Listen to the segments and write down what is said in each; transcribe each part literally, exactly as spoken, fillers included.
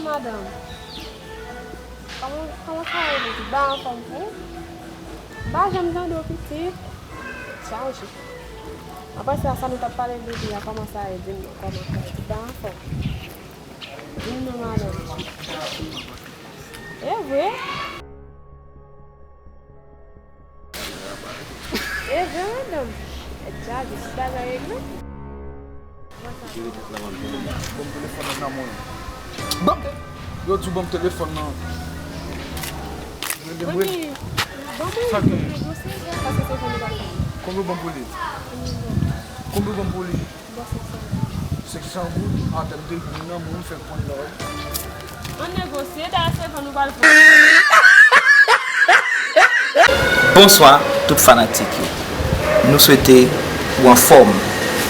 Madanm, kòman, kòman sa ye pitit? Ba anfòm pou ou? M pa janm tande w pitit. Chaje. Apre sa, sa nou t ap pale de li a, kòman sa ye? Di m non, kòman sa ye? Pitit ba anfòm. Di m non, madanm. E vre? E vre, madanm. E chaje, si bagay regle. Ban m telefòn nan nan men w. Ban m te-, yo di w ban m telefòn nan. Rele m, rele. Sa gen? Konbyen w ban m pou li? Konbyen w ban m pou li? Senk san goud. Atè, m te vin nan men w, m fèk pran l la wi. Ann negosye, dayè se van nou pral pran. Bonswa tout fanatik yo. Nou swete ou anfòm.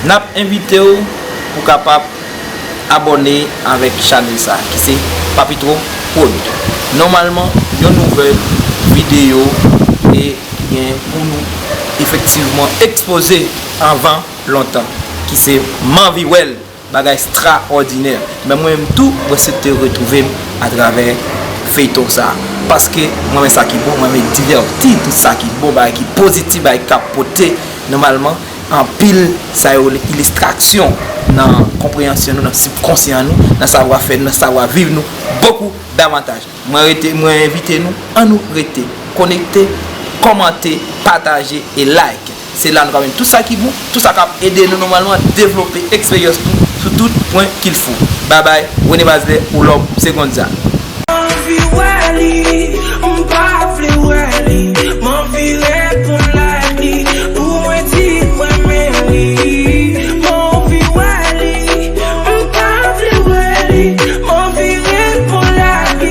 N ap envite w pou w kapab abòne avèk chanèl sa ki se Papitro Prod. Nòmalman, yon nouvèl videyo e gen pou nou efektivman ekspoze anvan lontan, ki se M anvi wè l. Bagay ekstraòdinè. Men mwen menm tou, mwen swete retwouve m atravè feyton sa. Paske mwen renmen sa ki bon, mwen renmen divèti, tout sa ki bon, bagay ki pozitif, bagay k ap pote nòmalman anpil sa yo rele ilistraksyon nan konpreyansyon nou, nan sibkonsyan nou, nan savwa fè nou, nan savwa viv nou bokou davantaj. Mwen rete, mwen envite nou, ann nou rete konekte, kòmante, pataje e like. Se la nou ka jwenn tout sa ki bon, tout sa k ap ede nou nòmalman devlope eksperyans nou sou tout pwen qu'il faut. Babay, Rene Bazlè, ou lòm, Segondza. Anvi wè li,